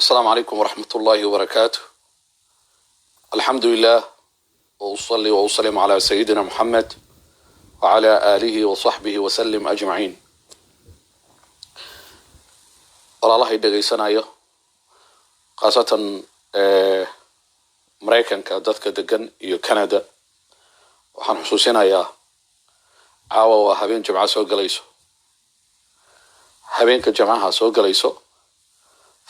Asalaamu calaykum waraxmat ullaahi wabarakaatu. Alxamdu lilah, wausali wauslim calaa sayidina Muxamed wacala aalihi wasaxbihi wasalim ajmaciin. Walaalahay dhegaysanayo, khaasatan Maraykanka dadka degan iyo Canada, waxaan xusuusinayaa caawa waa habeen Jimco soo gelayso. Habeenka Jimcaha soo gelayso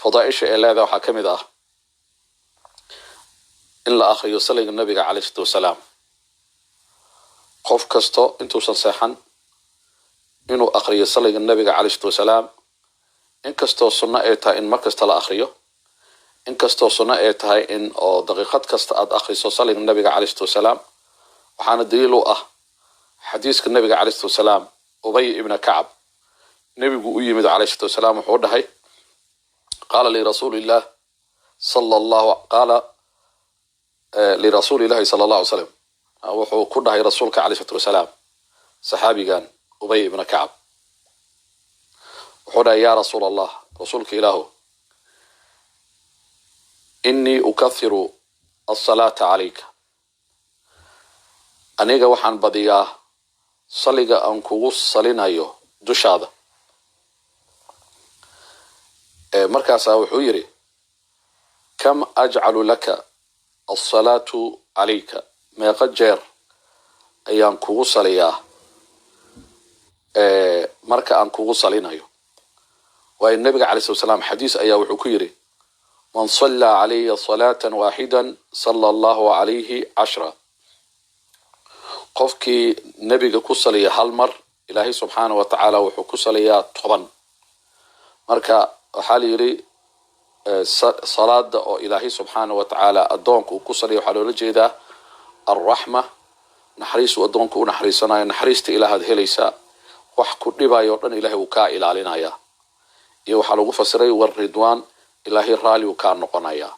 fadaaisha ee leedaha waxaa ka mid ah in la akriyo saliga Nabiga caleyh isalaatu wasalaam. Qof kasto intuusan seexan inuu akriyo saliga Nabiga caleyh isalaatu wasalaam. Inkastoo sunno ay tahay in mar kasta la akriyo, inkastoo sunno ay tahay in oo daqiiqad kasta aada akriso saliga Nabiga caleyh isalaatu wasalaam, waxaana daliil u ah xadiiska Nabiga caleyh isalaatu wasalaam. Ubay ibna Kacab nebigu u yimid caleyh isalaatu wasalaam, wuxuu dhahay: qaala lirasuuli illah sala allahu qaala lirasuuli illahi sala allah alay slam. Wuxuu ku dhahay rasuulka caleyh isalaatu wasalaam saxaabigan Ubay ibna Kacab, wuxuu dhahay: "Yaa Rasuul Allah, rasuulka Ilaahu, inii ukathiru asalaata calayka, aniga waxaan badiyaa saliga aan kugu salinayo dushaada." Markaasaa wuxuu yidhi: "Kam ajcalu laka asalaatu calayka? Meeqa jeer ayaan kugu saliyaa marka aan kugu salinayo?" Waayo, Nabiga calay slat slam xadiis ayaa wuxuu ku yidhi: "Man sallaa calaya salaatan waaxida sala Allahu calayhi cashra." Qofkii Nebiga ku saliya hal mar, Ilaahay subxaana wa tacaala wuxuu ku saliyaa 10. Marka waxaa la yidhi salaada oo Ilaahay subxaana wa tacaala addoonka uu ku saliya waxaa loola jeedaa alraxma, naxariis uu addoonka u naxariisanayo. Naxariista Ilaahaad helaysaa, wax ku dhibayo o dhan Ilahay uu kaa ilaalinayaa. Iyo waxaa lagu fasiray waridwaan, Ilaahay raali uu kaa noqonayaa.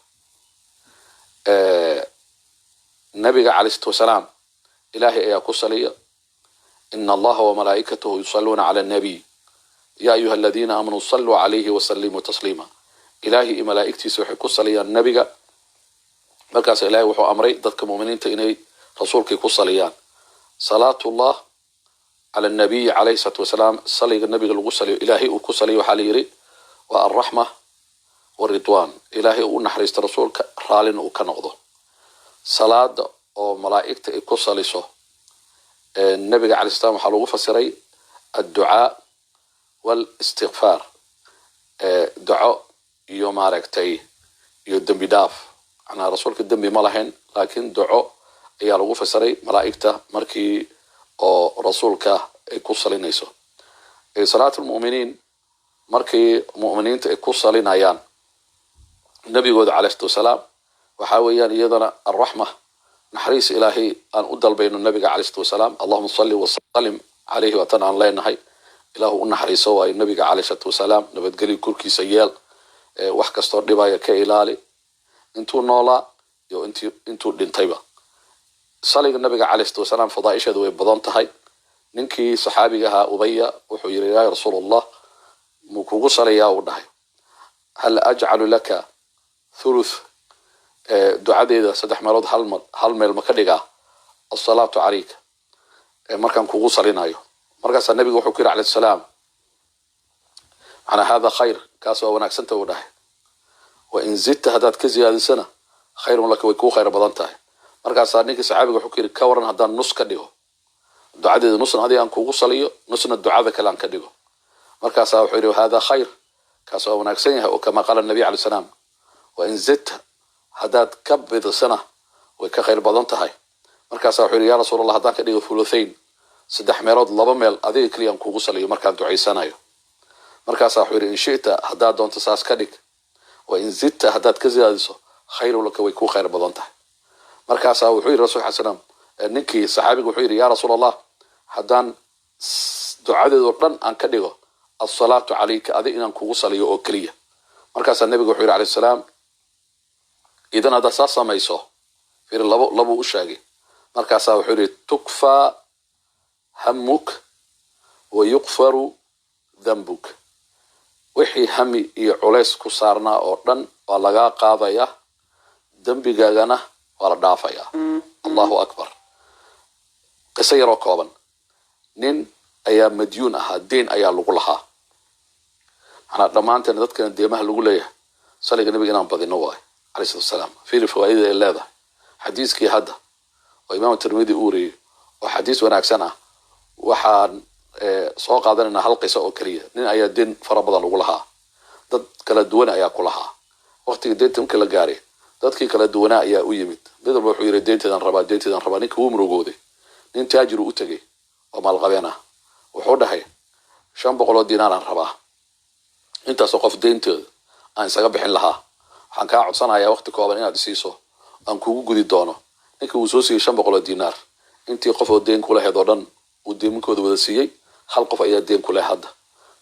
Nabiga calay slatu wasalaam Ilaahay ayaa ku saliya: "Ina Allaha wamalaa'ikatahu yusalluuna cala annabiy, ya ayuha aladiina aamanuu saluu calayhi wasalimuu tasliima." Ilaahay iyo malaa'igtiisa waxay ku saliyaan Nebiga. Markaas Ilahay wuxuu amray dadka mu'miniinta inay rasuulkii ku saliyaan. Salaatullah cala annabiyi calayhi salaatu wasalaam, saliga Nabiga lagu saliyo, Ilaahay uu ku saliyo, waxaa la yidhi waa alraxma waridwaan, Ilaahay uu u naxariisto rasuulka, raallina uu ka noqdo. Salaada oo malaa'igta ay ku saliso Nabiga calay slam waxaa lagu fasiray adducaa walistikfaar, duco iyo maaragtay iyo dembi dhaaf. Macnaa rasuulka dembi ma lahayn, laakiin duco ayaa lagu fasiray malaa'igta markii oo rasuulka ay ku salinayso. Salaat lmu'miniin, markii mu'miniinta ay ku salinayaan nabigooda caleyh salatu wasalaam, waxaa weeyaan iyadana alraxma, naxariis Ilaahay aan u dalbayno nabiga caleyh salatu wasalaam. "Allahuma salli wasalim caleyhi" waa tan aan leenahay. Ilaahu u naxariiso waayo nabiga caleyh salatu wasalaam, nabadgelyo korkiisa yeel, wax kastoo dhibaya ka ilaali intuu noolaa iyo intuu dhintayba. Saliga nabiga caleyh salatu wasalaam fadaaisheedu way badan tahay. Ninkii saxaabiga ahaa Ubaya wuxuu yidhi: "Ya Rasuul Allah, muu kugu salayaa?" Uu dhahay: "Hal ajcalu laka thuluth? Ducadeeda saddex meelood hal meel ma ka dhigaa asalaatu calayka markaan kugu salinayo?" Markaasaa nabiga wuxuu ku yidhi alayh salaam: "Macnaa hada khayr, kaas waa wanaagsanta," uu dhahay. "Wa in zidta, haddaad ka ziyaadisana, khayrun laka, way kuu khayr badan tahay." Markaasaa ninkii saxaabiga wuxuu ku yidhi: "Ka waran haddaan nus ka dhigo ducadeeda, nusna adiga aan kugu saliyo, nusna ducada kale aan ka dhigo?" Markaasaa wuxuu yidhi: "Hada khayr, kaas waa wanaagsan yahay." Oo kama qaala nabiy alay salaam: "Wa in zidta, haddaad ka bidisana, way ka khayr badan tahay." Markaasaa wuxuu yidhi: "Ya Rasuul Allah, haddaan ka dhigo thuluthain, saddex meelood laba meel adiga keliya aan kugu saliyo markaan ducaysanayo?" Markaasaa wuxuu yidhi: "In shita, haddaad doonto saas ka dhig. Wa in zidta, haddaad ka ziyaadiso, khayru laka, way kuu khayr badan tahay." Markaasaa wuxuu yidhi rasulka alay slam, ninkii saxaabiga wuxuu yidhi: "Ya Rasuul Allah, haddaan ducadeedoo dhan aan ka dhigo asalaatu calayka, adig inaan kugu saliyo oo keliya?" Markaasaa nabiga wuxuu yidhi alayh salaam: "Idan haddaad saas samayso." Fiiri, labo labuu u sheegay. Markaasaa wuxuu yidhi: "Tukfaa hamuk wa yuqfaru dambuk." Wixii Wixii hami iyo culays ku saarnaa oo dhan waa lagaa qaadayaa, dembigaagana waa la dhaafayaa. Allahu akbar. Qiso yaroo kooban. Nin ayaa madyuun ahaa, deyn ayaa lagu lahaa. Manaa dhammaanteen dadkana deemaha lagu leeyahay, saliga nabiga inaan badino waayo, alayh salatu wasalaam. Fiiri fawaa'ida ay leedahay xadiiskii hadda oo Imaam Tirmidi u wariyey, oo xadiis wanaagsan ah. Waxaan soo qaadanaynaa hal qiso oo keliya. Nin ayaa deen fara badan lagu lahaa, dad kala duwan ayaa ku lahaa. Waqtigii deynta markii la gaaray, dadkii kala duwanaa ayaa u yimid. Mid walba wuxuu yidhi, "Deynteedan rabaa, deynteedan rabaa." Ninka wuu murugooday. Nin taajiru u tegey oo maalqabeen ah. Wuxuu dhahay, "500 oo diinaaraan rabaa, intaasoo qof deyntooda aan isaga bixin lahaa. Waxaan kaa codsanayaa waqti kooban inaad isiiso, aan kugu gudi doono." Ninka wuu soo siiyey 500 oo diinaar. Intii qof oo deen kulahayd oo dhan uu deeminkooda wada siiyey. Hal qof ayaa deen kuleh hadda.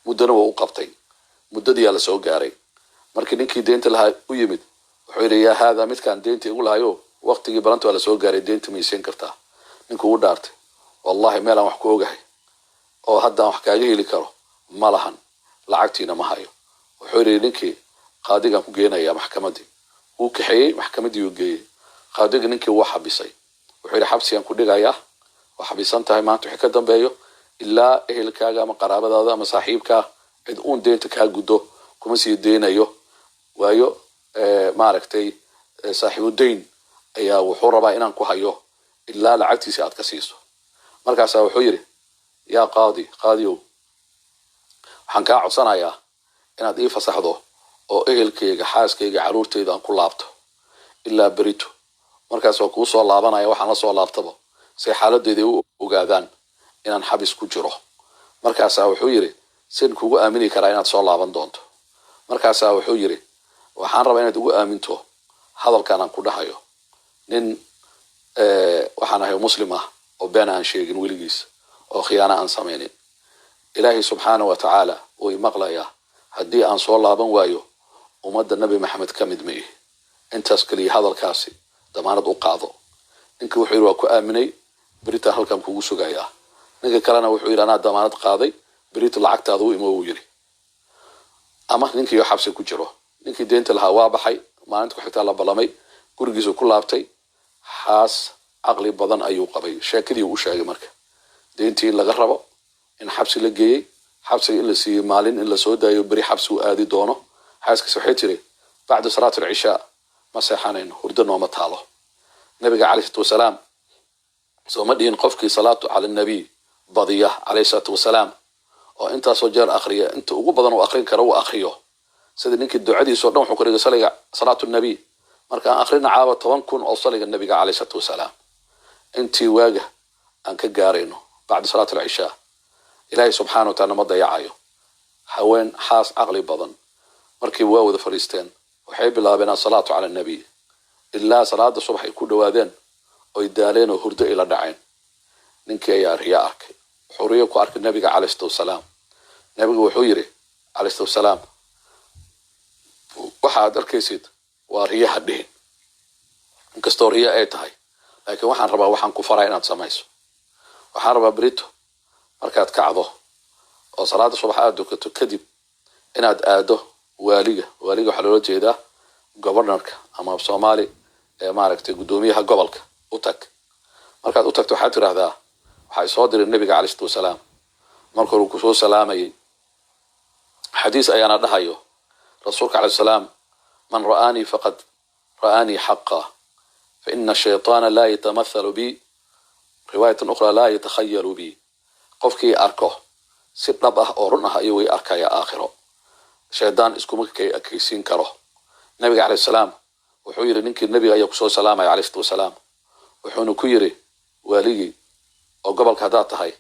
Muddona waa u qabtay. Muddadiyaa la soo gaaray. Markii ninkii deynta lahaa u yimid, wuxuu yidhi, "Yaa haadaa, midkaan deynta igu lahayo, waqtigii balanta waa la soo gaaray, deynta maysiin kartaa?" Ninkuu u dhaartay, "Wallahi, meelaan wax ku ogahay oo haddaan wax kaaga heli karo ma lahan, lacagtiina ma hayo." Wuxuu yidhi ninkii, "Qaadigaan ku geenayaa maxkamaddii." Wuu kaxeeyey, maxkamaddii uu geeyey. Qaadiga ninkii wuu xabisay. Wuxuu yidhi, "Xabsigaan ku dhigayaa, waa xabisan tahay maanta wixii ka dambeeyo, ilaa ehelkaaga ama qaraabadaada ama saaxiibkaa cid uun deynta kaa guddo kuma sii deynayo." Waayo, maaragtay, saaxiibu deyn ayaa wuxuu rabaa inaan ku hayo ilaa lacagtiisi aad ka siiso. Markaasaa wuxuu yidhi, "Yaa qaadi, qaadiyow, waxaan kaa codsanayaa inaad ii fasaxdo oo ehelkayga, xaaskayga, carruurtayda aan ku laabto ilaa berito. Markaas waa kuu soo laabanaya, waxaan la soo laabtaba say xaaladeyda u ogaadaan inaan xabis ku jiro." Markaasaa wuxuu yidhi, "Sin kugu aamini karaa inaad soo laaban doonto?" Markaasaa wuxuu yidhi, "Waxaan rabaa inaad ugu aaminto hadalkan aan ku dhahayo. Nin waxaan ahay muslim ah oo been aan sheegin weligiis oo khiyaano aan samaynin. Ilaahay subxaana wa tacaala wuu imaqlayaa. Haddii aan soo laaban waayo, ummadda Nabi Maxamed ka mid ma ihi. Intaas keliya hadalkaasi damaanad u qaado." Ninka wuxuu yidhi, "Waa ku aaminay, beritaan halkan kugu sugayaa." Ninka kalena wuxuu yidhi, "Anaa damaanad qaaday, berito lacagtaada u imo," uu yidhi, ama ninkiio xabsi ku jiro. Ninkii deynta lahaa waa baxay. Maalinta ku xigtaa la ballamay, gurigiisu ku laabtay. Xaas caqli badan ayuu qabay. Sheekadii u sheegay marka, deyntii in laga rabo, in xabsi la geeyey, xabsiga in la siiyey maalin, in lasoo daayo, beri xabsi uu aadi doono. Xaaskiis waxay tiri, "Bacda salaat alcishaa ma seexanayno, hurdo nooma taalo." Nabiga calayh salatu wasalaam sooma dhihin, qofkii salaatu cala nabiy badiya, calayhi salaatu wasalaam, oo intaasoo jeer akriya, inta ugu badan uu akrin karo uu akriyo, sida ninkii ducadiisa o dhan wuxuu ku dhigay saliga salaatu nabiy. Marka aan akrina caaba 10,000 oo saliga nabiga calayh salaatu wasalaam intii waaga aan ka gaarayno bacda salaat alcishaa, Ilaahay subxaana wa taala ma dayacayo. Haween xaas caqli badan markiiba waa wada fadhiisteen. Waxay bilaabeen asalaatu cala annabiy ilaa salaada subax ay ku dhawaadeen, oy daaleen oo hurdo ay la dhaceen. Ninkii ayaa riyo arkay. Wuxuu riyo ku arkay nabiga calayh salatu wasalaam. Nabigu wuxuu yidhi, calayh salatu wasalaam, "Waxaad arkaysid waa riyaha dhihin, inkastoo riyo ay tahay, laakiin waxaan rabaa, waxaan ku faraa inaad samayso. Waxaan rabaa berito markaad kacdo oo salaada subax aad dukato kadib inaad aado waaliga." Waaliga waxaa loola jeedaa governorka ama af Soomaali ee maaragtay guddoomiyaha gobolka. "U tag. Markaad u tagto, waxaad tidhaahdaa, waxaa isoo diray nabiga calayh salatu wasalaam. Marka hore uu kusoo salaamayay, xadiis ayaana dhahayo rasuulka calayh salaam: man ra'aanii faqad ra'aanii xaqa, fa ina ashayطaana laa yatamathalu bi, riwaayatan ukhra laa yatakhayalu bi. Qofkii arko si dhab ah oo run ah ayuu i arkaya. Aakhiro shaydaan iskuma ekaysiin karo." Nabiga calayh salaam wuxuu yidhi, ninkii nabiga ayaa kusoo salaamaya, calayh salatu wasalaam. Wuxuuna ku yidhi waaligii oo gobolka, "Haddaad tahay,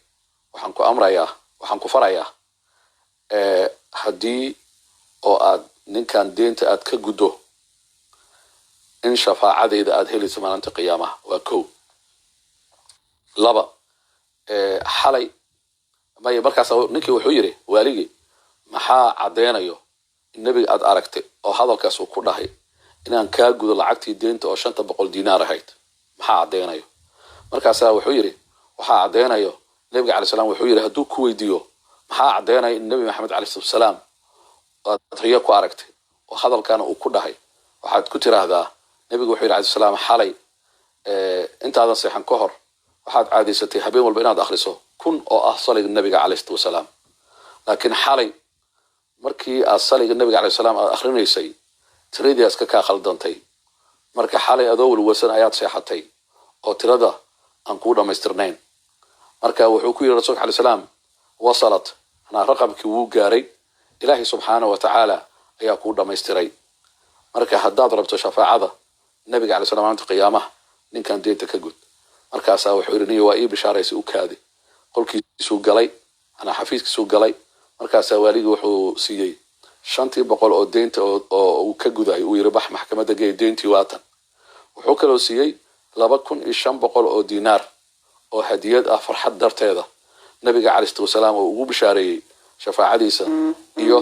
waxaan ku amrayaa, waxaan ku farayaa, haddii oo aad ninkan deynta aad ka guddo, in shafaacadeyda aad helayso maalinta qiyaamaha." Waa kow. Laba, xalay may. Markaas ninkii wuxuu yidhi waaligii, "Maxaa caddeynayo in nebiga aad aragtay oo hadalkaas uu ku dhahay inaan kaa gudo lacagtii deynta oo 500 diinaar ahayd? Maxaa caddeynayo?" Markaasaa wuxuu yidhi, "Waxaa caddeynayo nebiga calay salam wuxuu yidhi, hadduu ku weydiiyo maxaa caddeynaya in Nebi Maxamed calay salatu wasalaam Aad riyo ku aragtay oo hadalkana uu ku dhahay, waxaad ku tiraahdaa nebigu wuxuu yidhi alayhi salaam, xalay intaadan seexan ka hor waxaad caadaysatay habeen walba inaad akhriso 1000 oo ah saliga nabiga calayhi salaatu wasalaam, laakiin xalay markii aad saliga nabiga calayhi salaam aad akhrinaysay tiradii iska kaa khaldantay. Marka xalay adoo walwalsan ayaad seexatay oo tirada aan kuu dhammaystirnayn. Marka wuxuu ku yidhi rasuulka calayhi salaam, wasalat, anaa raqamkii wuu gaaray, ilaahay subxaana wa tacaala ayaa kuu dhammaystiray. Marka haddaad rabto shafaacada nabiga calayhi salaam maalinta qiyaamaha, ninkan deynta ka gud. Markaasaa wuxuu yidhi, niyo waa ii bishaaraysay, u kaadi. Qolkiisuu galay, anaa xafiiskiisuu galay. Markaasaa waaligii wuxuu siiyey 500 oo deynta oo uu ka gudayo. Uu yidhi, bax maxkamadda geey, deyntii waatan. Wuxuu kaloo siiyey 2500 oo diinaar oo hadiyad ah, farxad darteeda nabiga calayhi salaatu wasalaam oo ugu bishaareeyey shafaacadiisa iyo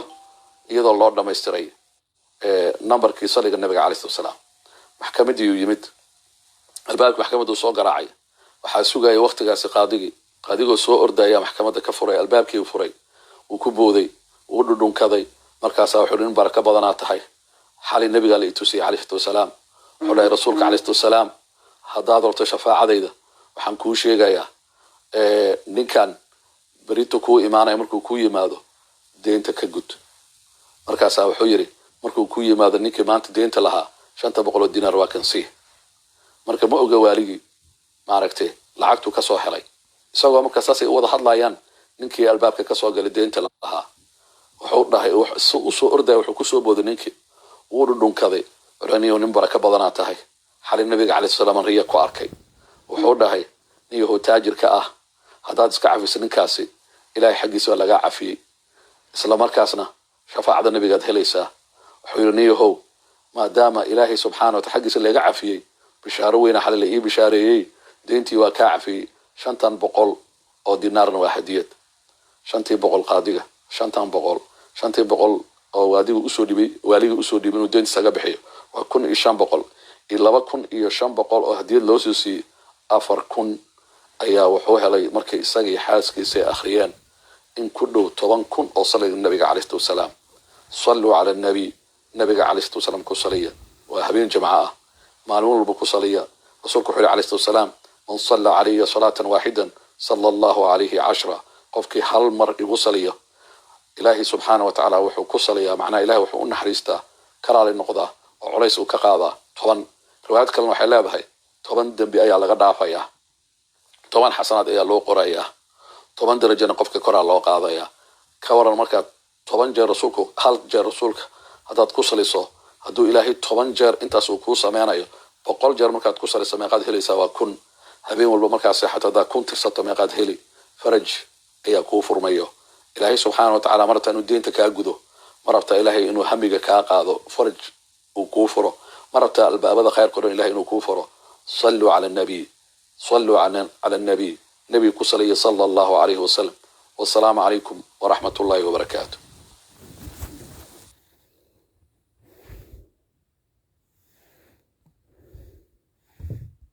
iyadoo loo dhammaystiray nambarkii saliga nabiga calayhi salaatu wasalaam. Maxkamaddii uu yimid, albaabkii maxkamaddu soo garaacay. Waxaa sugaya waqtigaasi qaadigii. Qaadigoo soo ordaya maxkamadda ka furay albaabkii, furay, wuu ku booday, wuu dhudhunkaday. Markaasaa wuxuu nin barako badanaa tahay, xalay nabigaa la itusiyay calayhi salaatu wasalaam. Wuxuu dhahay rasuulka calayhi salaatu wasalaam, haddaad rabto shafaacadayda, waxaan kuu sheegayaa ninkan berito kuu imaanaya, markuu kuu yimaado deynta ka gud. Markaasaa wuxuu yidhi, markuu ku yimaado ninkii maanta deynta lahaa, 500 oo diinaar waa kan sii. Marka ma oga waaligii maaragtay lacagtuu kasoo helay. Isagoo marka saasay u wada hadlayaan, ninkii albaabka kasoo galay deynta lahaa wuxuu dhahay, usoo ordaya, wuxuu kusoo booday ninkii, wuu dhudhunkaday. Wuxuu, niyow nin barako badanaa tahay, xalay nabiga calayhi salaam riya ku arkay. Wuxuu dhahay, niyahow taajirka ah, haddaad iska cafiso ninkaasi, ilaahay xaggiisa waa lagaa cafiyey, isla markaasna shafaacada nabigaad helaysaa. Wuxuu yidhi, niyahow, maadaama ilaahay subxaana wa taala xaggiisa laga cafiyey, bishaaro weyna xalay la ii bishaareeyey, deyntii waa kaa cafiyey, 500 oo dinaarna waa hadiyad. 500 qaadiga, 500, 500 oo waadigu usoo dhibay, waaliga usoo dhibay inuu deynta isaga bixiyo, waa 1500, iyo 2500 oo hadiyad loo soo siiyey, 4000 ayaa wuxuu helay markay isaga iyo xaaskiisa ay akhriyeen in ku dhow 10,000 oo saliga nabiga calayhi salaatu wasalaam. Salluu cala nabiy, nabiga calayhi salaatu wasalaam ku saliya. Waa habeen jimco ah, maalin walba ku saliya. Rasuulku wuxuu yihi calayhi salaatu wasalaam, man salla calayya salaatan waaxidan sala allahu calayhi cashra. Qofkii hal mar igu saliyo, ilaahay subxaana wa tacaala wuxuu ku saliyaa, macnaha ilahay wuxuu u naxariistaa, ka raali noqdaa oo culays uu ka qaadaa 10. Riwaayad kalena waxay leedahay 10 dembi ayaa laga dhaafayaa, 10 xasanaad ayaa loo qorayaa, 10 darajana qofka koraa loo qaadayaa. Ka waran markaad 10 jeer rasuulku, hal jeer rasuulka haddaad ku saliso, hadduu ilaahay 10 jeer intaas uu kuu sameynayo, 100 jeer markaad ku saliso meeqaad helaysaa? Waa 1000. Habeen walba markaad seexato haddaad 1000 tirsato, meeqaad heli? Faraj ayaa kuu furmayo. Ilaahay subxaana wa tacala ma rabtaa inuu deynta kaa gudo? Ma rabtaa ilaahay inuu hamiga kaa qaado, faraj uu kuu furo? Ma rabtaa albaabada khayrka o dhan ilahay inuu kuu furo? Salluu cala nabiy, salluu cala nabiy, nebiga ku saliya sala allahu calayhi wasalam. Wasalaamu calaykum waraxmat ullahi wabarakaatu.